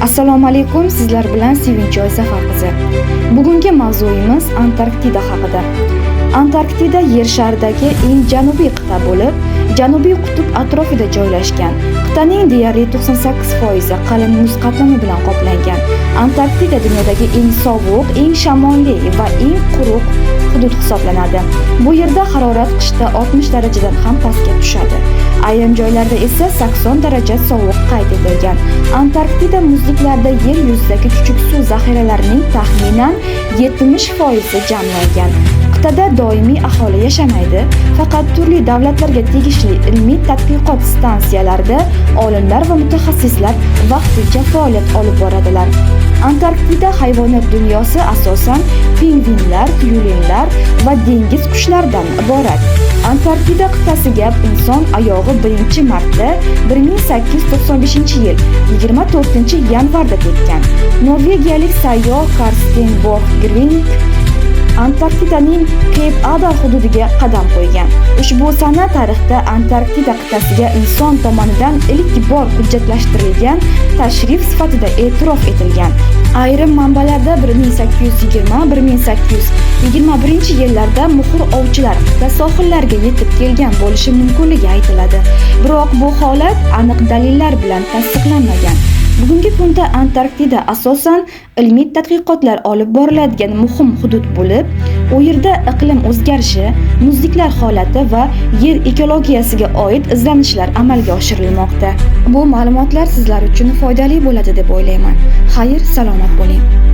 Assalomu alaykum, sizlar bilan Sevinchoy Zafar qizi. Bugungi mavzuyimiz Antarktida haqida. Antarktida Yer sharidagi eng janubiy qit'a bo'lib, Janubiy qutb atrofida joylashgan. Qit'aning deyarli 98% qalin muz qatlami bilan qoplangan. Antarktida dunyodagi eng sovuq, eng shamolli va eng quruq hudud hisoblanadi. Bu yerda harorat qishda 60 darajadan ham pastga tushadi. Ayrim joylarda esa 80 daraja sovuq qayd etilgan. Antarktida muzliklarida yer yuzidagi chuchuk suv zaxiralarining taxminan 70% jamlangan. Qit'ada doimiy aholi yashamaydi, faqat turli davlatlarga tegishli ilmiy tadqiqot stansiyalarida olimlar va mutaxassislar vaqtincha faoliyat olib boradilar. Antarktida hayvonot dunyosi asosan pingvinlar, tyulenlar va dengiz qushlaridan iborat. Antarktida qit'asiga inson oyog'i birinchi marta 1895-yil 24-yanvarda tekkan. Norvegiyalik sayyoh Karsten Borchgrevink Antarktidaning Cape Adare hududiga qadam qo'ygan. Ushbu sana tarixda Antarktida qit'asiga inson tomonidan ilk bor hujjatlashtirilgan tashrif sifatida e'tirof etilgan. Ayrim manbalarda 1820-1821 yillarda muhr ovchilar qit'a sohillariga yetib kelgan bo'lishi mumkinligi aytiladi. Biroq bu holat aniq dalillar bilan tasdiqlanmagan. Bugungi kunda Antarktida asosan ilmiy tadqiqotlar olib boriladigan muhim hudud bo'lib, u yerda iqlim o'zgarishi, muzliklar holati va yer ekologiyasiga oid izlanishlar amalga oshirilmoqda. Bu ma'lumotlar sizlar uchun foydali bo'ladi deb o'ylayman. Xayr, salomat bo'ling.